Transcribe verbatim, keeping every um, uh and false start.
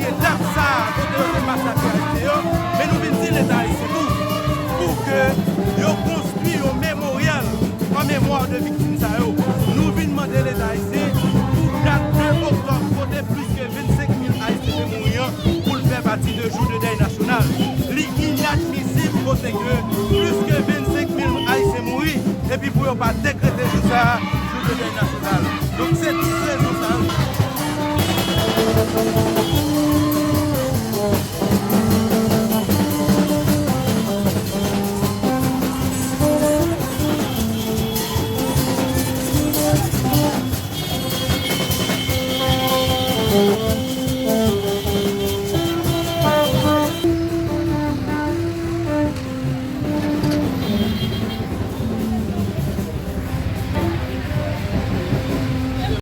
etap sa a kote yo te masakre Ayisyen yo, men nou vin di Leta ayisyen tou pou ke yo konstwi yon memoryal an memwa de viktim sa yo. Nou vin mande Leta ayisyen pou dat de oktòb kote plis ke vennsenk mil Ayisyen te mouri an pou l fè pati de jou de dèy nasyonal. Li inadmisib kote ke plis ke vennsenk mil Ayisyen mouri epi pou yo pa dekrete jou sa a